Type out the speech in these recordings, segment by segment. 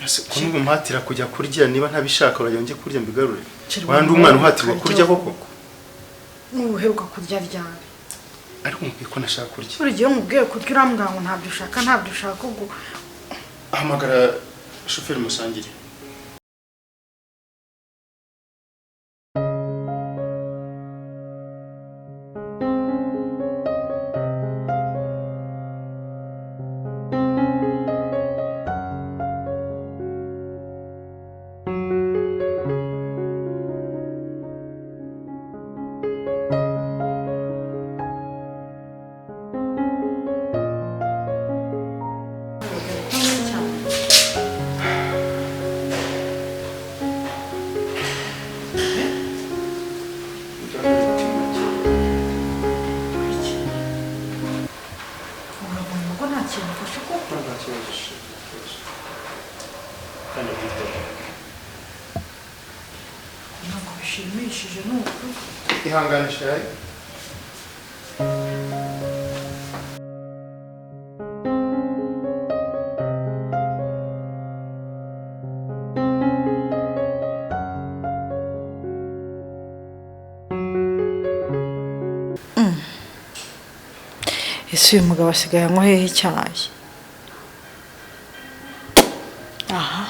Ese ko n'ubu mpatira kujya kurya, niba ntabishaka urajya njye kurya mbigarure? Chéri, Wandi umwana uhatirwa kurya koko? N'ubuheruka kurya ryari? Ariko mubwiye ko nashaka kurya. Buri gihe nkubwiye kurya urambwira ngo ntabyo ushaka, ntabyo ushaka, ubwo Hamagara shoferi musangire. Urabona ko nta kintu ufashe koko? Nta kibazo, kandi byitwa Ntabwo bishimishije, ni ukuri. Ihangane chéri. Ese uyu mugabo asigaye anywa hehe icyayi? Aha.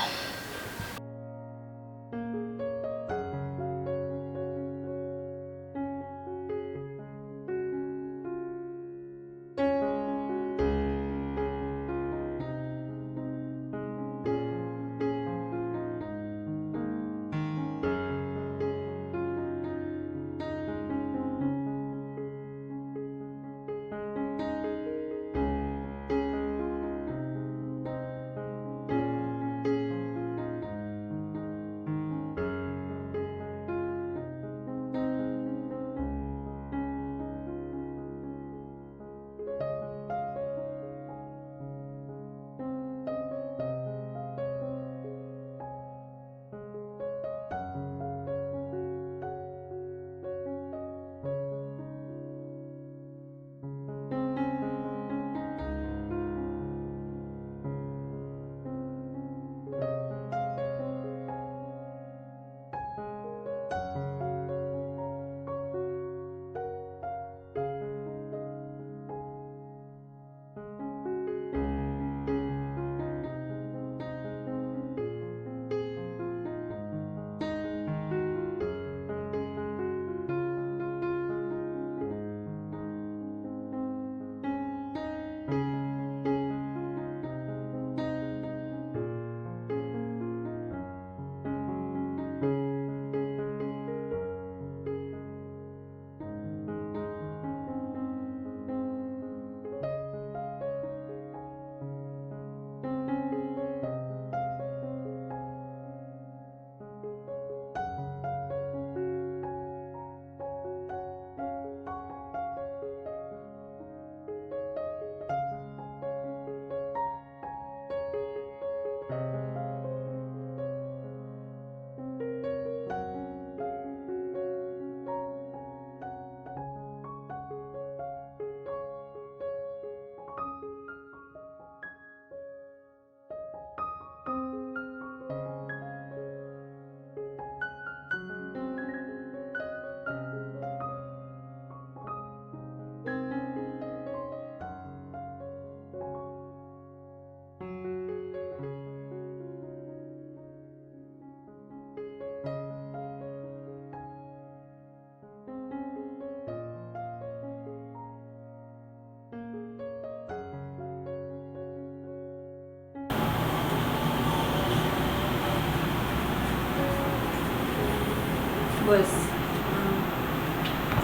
Bose,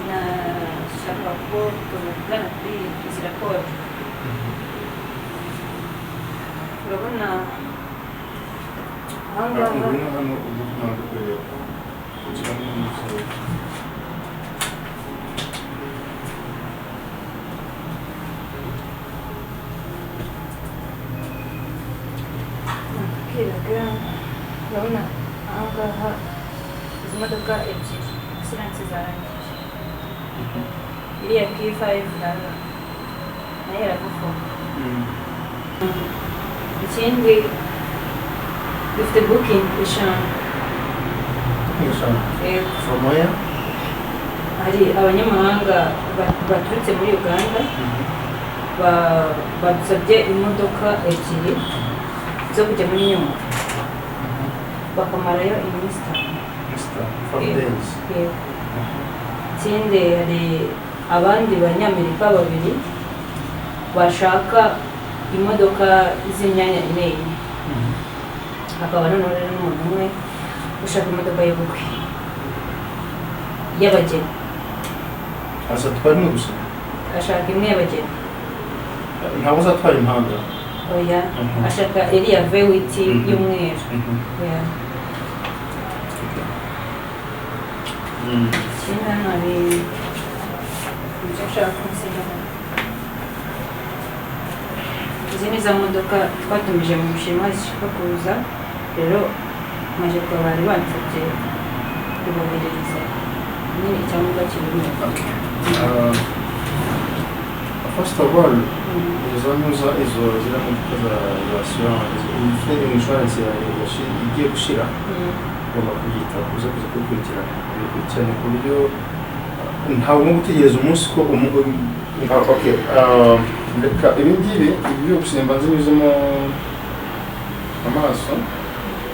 nashaka ko tuvugana kuri izi raporo. Urabona ahangaha Ngwino hano ubu ntabwo kureba kugira ngo umusore. Nakubwiraga, urabona ahangaha izi modoka ebyiri assurance zarangiye. Iriya K5 nayo iragufunga. Ikindi Dufite booking 5. Booking 5? Yego. From where? Hari abanyamahanga baturutse muri Uganda, badusabye imodoka 2 zo kujya muri Nyungwe, bakamarayo iminsi 5. Mr. 5 days. Yego. Ikindi, hari abandi banyamerika 2 bashaka imodoka z'imyanya 4 4. Hakaba noneho rero n'umuntu umwe ushaka imodoka y'ubukwe y'abageni. Azatwara imwe gusa? Ashaka imwe y'abageni. Ntabwo uzatwara impanga? Oya. Ashaka iriya V8 y'umweru. Yeah. Ikindi, hano hari ibyo nshaka kumusigaho. Izi ni za modoka twatumije mu Bushinwa zishaka kuza. Rero majerwa bari bansabye kuboherereza nyine icyangombwa kirimo. First of all, izo ntuza, izo ziriya modoka za assurance, ufite insurance igiye gushira, ugomba kubyitaho, uza kuza kubikurikirana, ubikurikirane ku buryo ntabwo ugomba gutegereza umunsi ko okay, reka ibi ngibi, ibi byose mbanze nyuzemo amaso.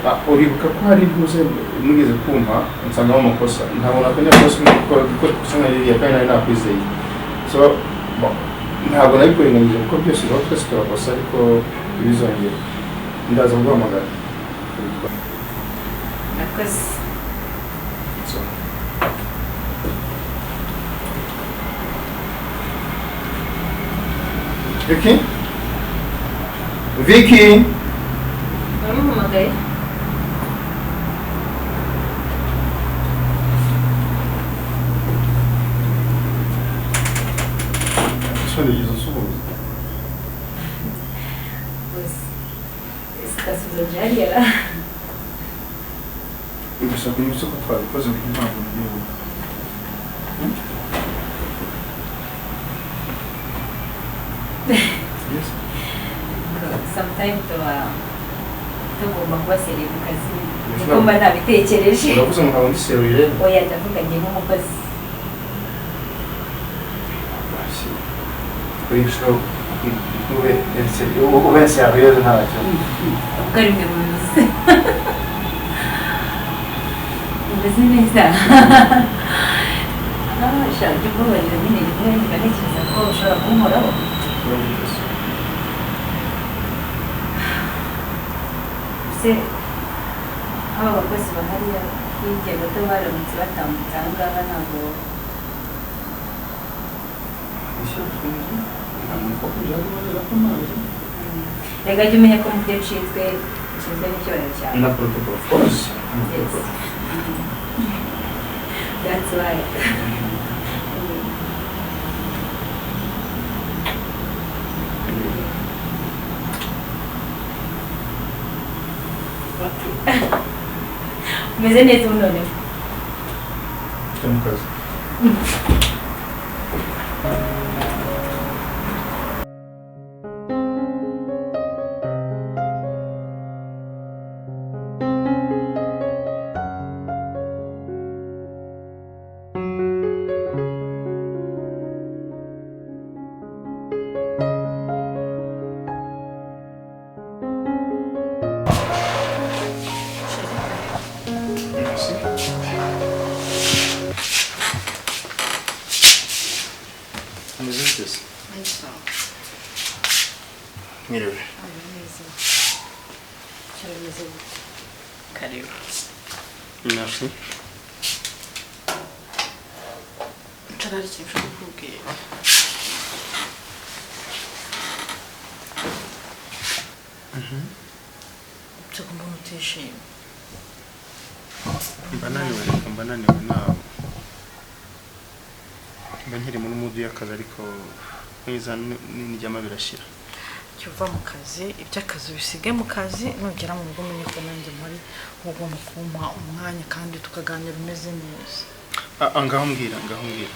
Uribuka ko hari intuze mugeze kumpa nsangamo amakosa? Ntabwo nakongera rwose gukora ikosa nka ririya, kandi nari nakwizeye. So bon, ntabwo nabikurenganyije kuko byose bibaho, twese turakosa, ariko ntibizongere. Ndaza kuguhamagara. Nakoze. So. Vicky? Vicky? Uramuhamagaye? Sorry, izo nsuhuza. Gusa sikasubiza byariyara. Gusa kunyibutsa ko twabikoze kuko ntabwo mbyibuka. Yes. Sometimes tuba tugomba kuba sérieux mu kazi, niko mba nabitekereje. Uravuze ngo ntabwo ndi sérieux rero? Oya, ndavuga njye nk'umukozi. Basi. Kuri ube ube sérieux ntacyo. Ubwo ari mwe mubivuze, umeze neza. Shaka ujye umbabarira nyine, rimwe mba ntekereza ko ushobora kunkoraho. Uravuze. Se aba bakozi bahari hirya gato baramutse batambutse aha ngaha, ntabwo Reka jya umenya ko mu byo nshinzwe, nshinzwe n'icyubahiro cyawe. Na protocol, of course. Yes. That's why. Okay. Umeze neza ubu noneho? Tujya mu kazi. Merci. Ameze bite se? Mwiriwe. Kirameze gute? Karibu. Merci. Nshaka hari ikintu nshaka kukubwira. Nshaka mbona utishimye. Mba naniwe, reka mba naniwe, ntabwo mba nkiri muri mood y'akazi, ariko mwiza nijyamo birashira. Jya uva mu kazi, iby'akazi ubisige mu kazi. Nugera mu rugo umenye ko nanjye mpari, ugomba kumpa umwanya kandi tukaganira umeze neza. Ah, ngaho mbwira, ngaho mbwira.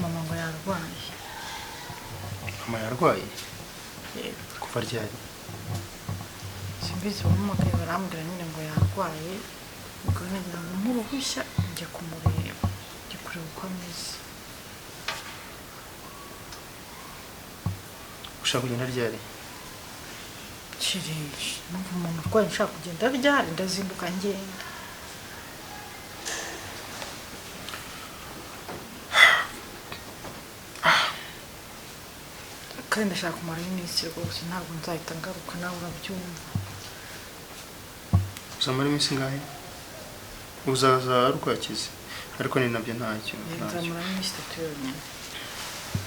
Mama ngo yarwaye. Mama yarwaye? Yego. Kuva ryari? mbizi, bampamagaye barambwira nyine ngo yarwaye, ubwo nagira ngo mpe uruhushya njye kumureba, njye kureba uko ameze. Ushaka kugenda ryari? Chéri, numva umuntu urwaye nshaka kugenda ryari? Ndazinduka ngenda. Kandi ndashaka kumarayo iminsi rwose, ntabwo nzahita ngaruka, nawe urabyumva. Uzamara iminsi ingahe? Uzaza ari uko yakize, ariko ni nabyo ntacyo ntacyo. Nzamarayo iminsi 3 yonyine.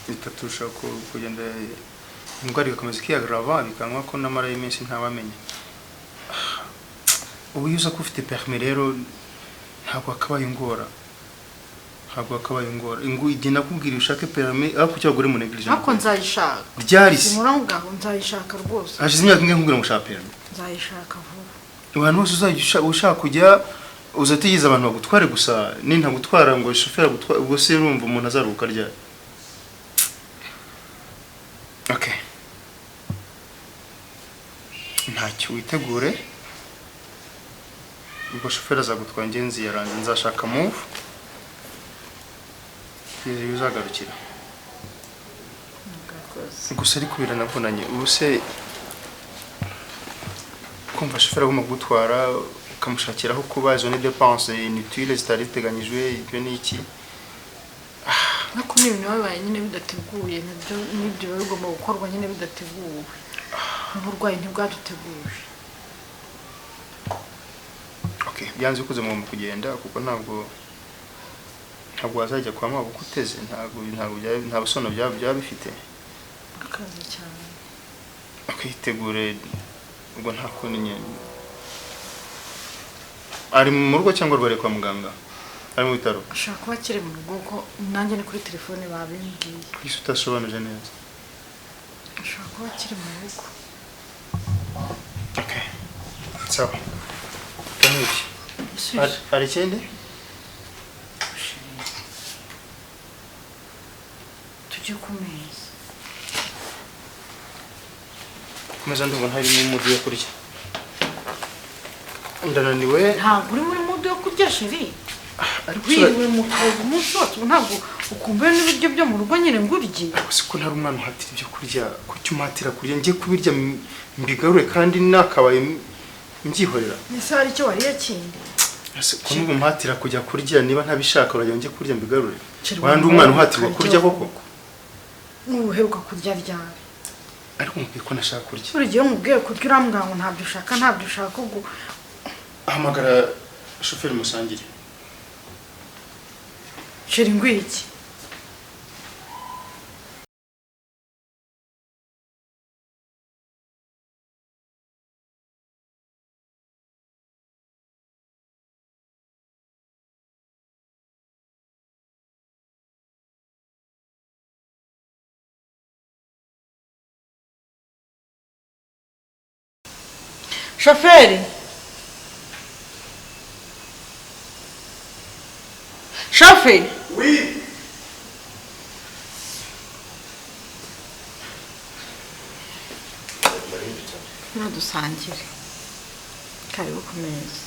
3 ushaka kugenda indwara igakomeza ikiyagrava, bikanywa ko namara iminsi ntawamenya. Ubu iyo uza ko ufite permis rero ntabwo wakabaye ungora, ntabwo wakabaye ungora. Igenda kubwira ushake permis aho kuki abagore mu neglige. Ariko nzayishaka. Ryari se? Simura ngaho nzayishaka rwose. Hashize imyaka ingahe nkubwira ngo ushaka permis? Nzayishaka vuba. Abantu bose uzajya ushaka kujya uzategeza abantu bagutware gusa, nintagutwara ngo shoferi agutware, ubwo se urumva umuntu azaruhuka ryari? Okay. Ntacyo, witegure. Ubwo shoferi azagutwara, ngenzi yaranze, nzashaka move kugeza igihe uzagarukira. Gusa ariko biranavunanye, ubu se kumva shoferi agomba kugutwara ukamushakira aho kuba, izo ni dépenses inutiles zitari ziteganyijwe, ibyo ni iki? Ariko ni ibintu bibaye nyine bidateguye, nabyo nibyo biba bigomba gukorwa nyine bidateguwe. Uburwayi ntibwaduteguje. Okay, byanze bikuze mugomba kugenda kuko ntabwo wazajya kwa mama kuko uteze, ntabwo nta busobanuro byaba bifite. Akazi cyane. Akitegure ubwo nta kundi nyine. Ari mu rugo cyangwa arwariye kwa muganga? Ari mu bitaro? Ashaka kuba akiri mu rugo kuko nanjye ni kuri telefone babimbwiye. Kuki utasobanuje neza? Ashaka kuba akiri mu rugo. Okay. Sawa. Hari ikindi? Tujye ku meza. Ku meza ndumva ntarimo umudu yo kurya. Ndananiwe. Ntabwo uri muri mudu yo kurya chéri. Wiriwe mu kazi umunsi wose, ntabwo ukumbuye n'ibiryo byo mu rugo nyine ngo urye. Ariko siko ntari umwana uhatira ibyo kurya, kuki umatira kurya? Ngiye kubirya mbigarure kandi nakabaye mbyihorera. Ese hari icyo wariye kindi? Ese ko n'ubu mpatira kujya kurya, niba ntabishaka urajya njye kurya mbigarure. Wandi umwana uhatirwa kurya koko? N'ubuheruka kurya ryari? Ariko mubwiye ko nashaka kurya. Buri gihe mubwiye kurya urambwira ngo ntabyo ushaka, ntabyo ushaka ubwo. Hamagara shoferi musangire. Chéri ngwiki. Shoferi. Shoferi. Oui. Dusangire. Karibu ku meza.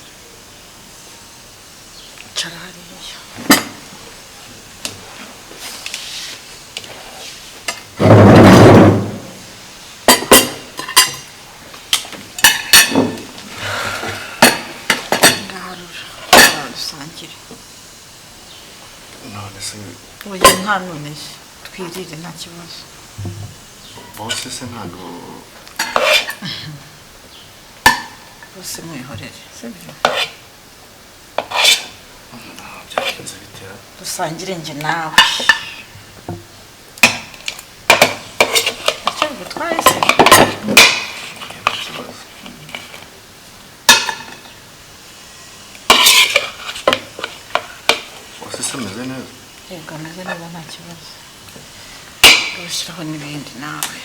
Icara hariya. Ngaharura. Dusangire. None se Oya nta none se. Twirire nta kibazo. Bose se ntabwo bose mwihorere, sibyo? Byagenze bitera. Dusangire njye nawe. Icyo bigutwaye se? Bose se ameze neza? Yego ameze neza nta kibazo. Urushyiraho n'ibindi nawe.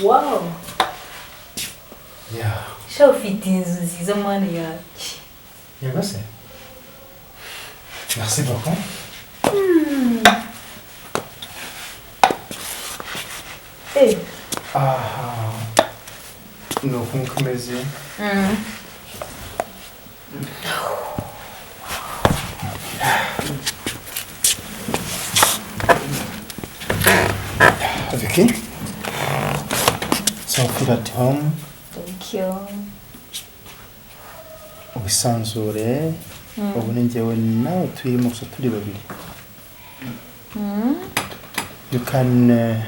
Wow. Yeah. Sha ufite inzu nziza mwana yanjye. Yego se. Merci beaucoup. Eh. Aha. Ni uku nguku imeze. Vicky? So feel at home. Thank you. Wisanzure. Ubu ni njyewe nawe turimo gusa turi babiri. You can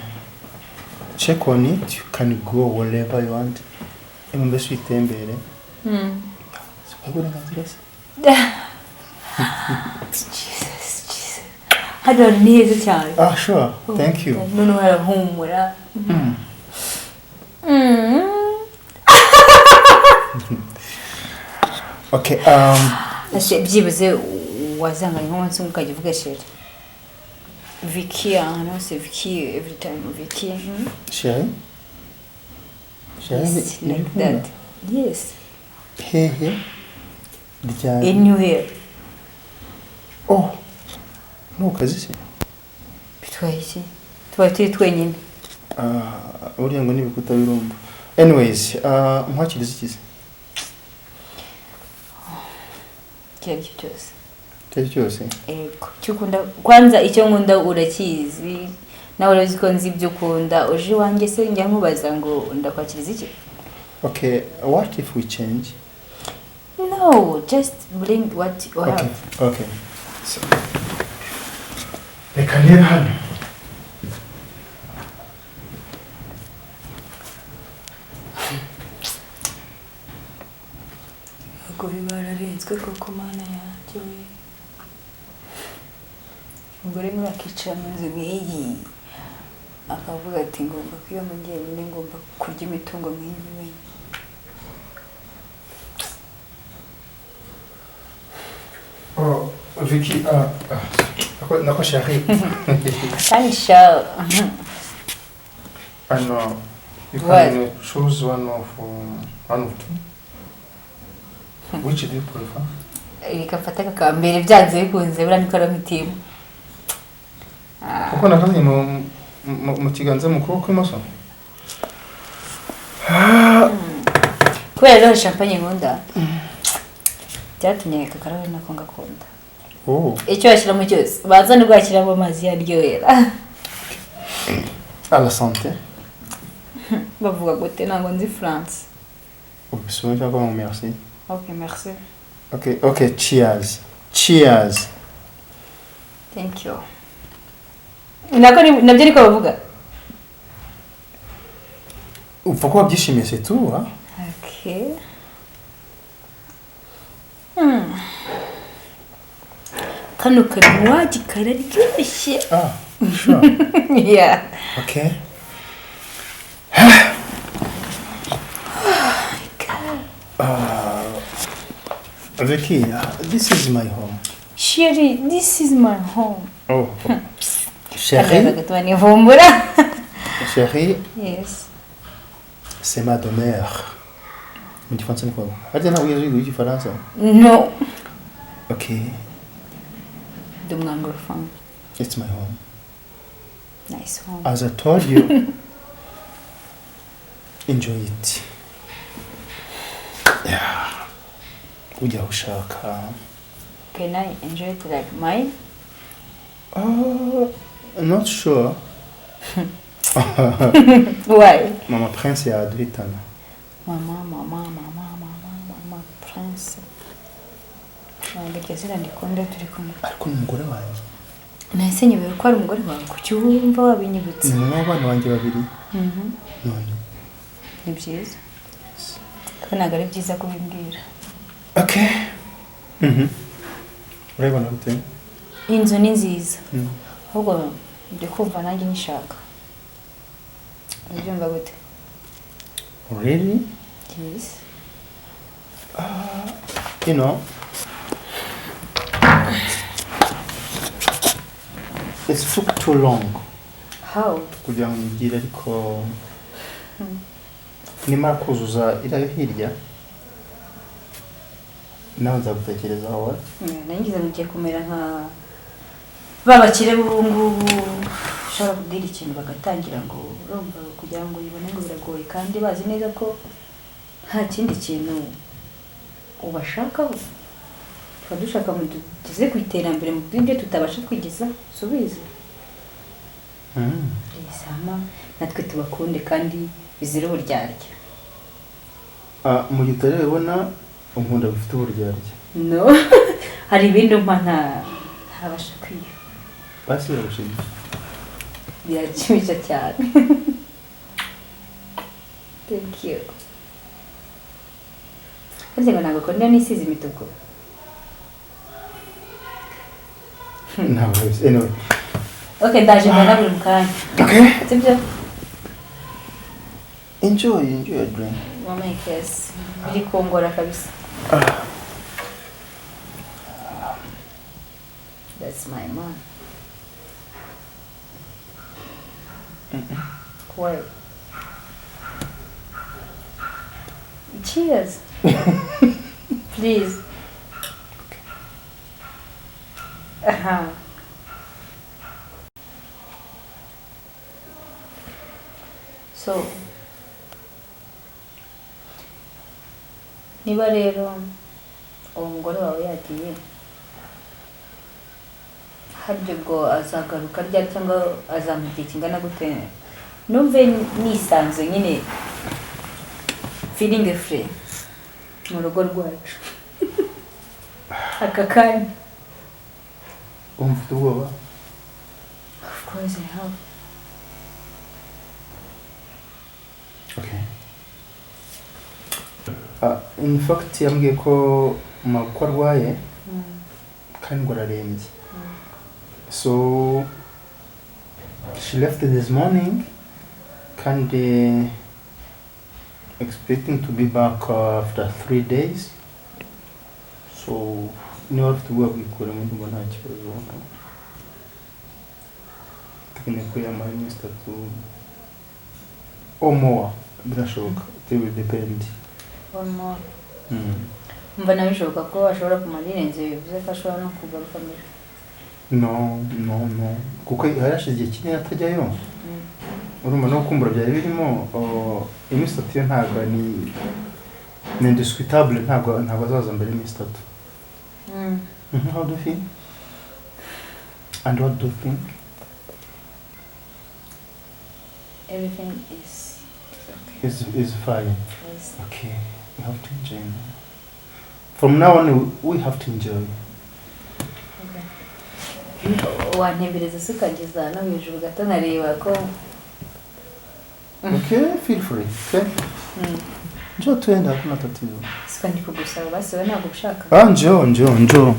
check on it, you can go wherever you want. Emu mbese uyitembere. Sikuha uburenganzira se? Jesus, Jesus. Hano ni heza cyane. Ah, sure. Thank you. Noneho harahumura. Okay, Ese byibuze wazanganye nk'umunsi umwe ukajya uvuga chérie. Vicky ahantu hose, Vicky every time, Vicky. Chérie? Chérie, Yes, like that. Yes. Hehe. Ryari? Anywhere. Oh. Ni ukazi se? Bitwaye iki? Tuba turi twenyine. Ah, uriya ngo n'ibikuta birumva. Anyways, nkwakiriza iki se? Icyo ari cyo cyose. Icyo ari cyo cyose? Ego. Icyo ukunda, kwanza icyo nkunda urakizi. Nawe urazi ko nzi ibyo ukunda. Uje iwanjye se njya nkubaza ngo ndakwakiriza iki? Okay, what if we change? No, just bring what you have. Okay, okay. So, reka ndebe hano. Abagore bararenzwe koko mana yanjye we. Umugore niwe akicara mu nzu nk'iyi akavuga ati ngomba kwiyoma njyenyine, ngomba kurya imitungo nk'iyi wenyine. Oh, Vicky, nako chérie. Kandi sha I know. You What? can choose one of two. Which do you prefer? Reka mfate aka ka mbere byanze bikunze buriya niko arampitiyemo. Kuko nakazanye mu kiganza mu kuboko kw'imoso. Kubera rero champagne nkunda byatumye aka karahuri nako ngakunda. Oh. Icyo washyiramo cyose baza nibwo washyiramo amazi yaryohera. À la santé. Bavuga gute ntabwo nzi France. Ubisubire cyangwa ngo merci. Ok, merci. Okay, okay, cheers. Cheers. Thank you. Nako nabyo niko bavuga. Upfa kuba wabyishimiye c'est tout, hein? Okay. Kano kanywaji kararyoshye. Ah, sure. Yeah. Okay. Vicky, this is my home. Chérie, this is my home. Oh. Chérie. Chérie. Yes. C'est ma demeure. Mu gifaransa ni kwa. Harya ntabwo uzi igifaransa? No. Okay. Ndi umwanglophone. It's my home. Nice home. As I told you, enjoy it. Yeah. Ujya ushaka. Can I enjoy it like mine? Not sure. Why? Mama Prince yaduhitana. Mama, mama, mama, mama, mama Prince. Ntabwo iryo zina ndikunda turi kumwe. Ariko ni umugore wanjye. Nahise nyobewe ko ari umugore wawe, kuki wumva wabinyibutse? Ni mama w'abana banjye babiri. None. Ni byiza. Ariko ntabwo ari byiza kubimbwira. Okay. Urabibona gute? Inzu ni nziza. Ahubwo ndi kumva nanjye nyishaka. Urabyumva gute? Really? Yes. You know, it took too long. How? Kugira ngo ngire ariko Nimara kuzuza iriya yo hirya, nawe nzagutekerezaho wa. Nangize ngo ugiye kumera nka ba bakire b'ubu ngubu, ushobora kubwira ikintu bagatangira ngo urumva kugira ngo uyibone ngo biragoye, kandi bazi neza ko nta kindi kintu ubashakaho. Tuba dushaka ngo tugeze ku iterambere mu bw'ibyo tutabasha kwigeza, subize. Sama natwe tubakunde kandi bizira uburyarya. Ah, mu gihe utarabibona unkunda bifite uburyarya. No, hari ibindi umpa ntabasha kwiha. Basi biragushimisha. Biranshimisha cyane. Thank you. Harya ngo ntabwo akunda n'isize imituku? Ntabwo bizi. Anyway. Okay, ndaje mbona buri mu kanya. Okay. Sibyo? Enjoy, enjoy your drink. Mama kiss. Biri kungora kabisa. That's my mom. Why? Cheers. Please. Aha. So, niba rero uwo mugore wawe yagiye, harya ubwo azagaruka ryari cyangwa azampa igihe kingana gute? Numve nisanze nyine feeling free mu rugo rwacu aka kanya. Wumva ufite ubwoba? Of course I have. Okay. In fact yambwiye ko mako arwaye kandi ngo ararembye. So she left this morning kandi expecting to be back after 3 days. So niba ufite ubwoba bwikuremo, ndumva nta kibazo. Tekeneye ko yamara iminsi 3 or more, birashoboka. It will depend. One more. Mbona bishoboka ko ashobora kumara irenze, bivuze ko ashobora no kugaruka mbere. No, kuko hari hashize igihe kinini atajyayo. Urumva no gukumbura byari birimo. Iminsi 3 yo ntabwo ni indiscutable, ntabwo azaza mbere y'iminsi 3. How do you feel? And what do you think? Everything is okay. Is fine. Yes. Okay, we have to enjoy now. From now on, we have to enjoy. Okay. Wantembereza se ukageza no hejuru gato nkareba ko Okay, feel free. Okay? Njoo tuende, hakuna tatizo. Siko ndi kugusaba, basi wowe ntabwo ushaka. Ah, njoo, njoo, njoo.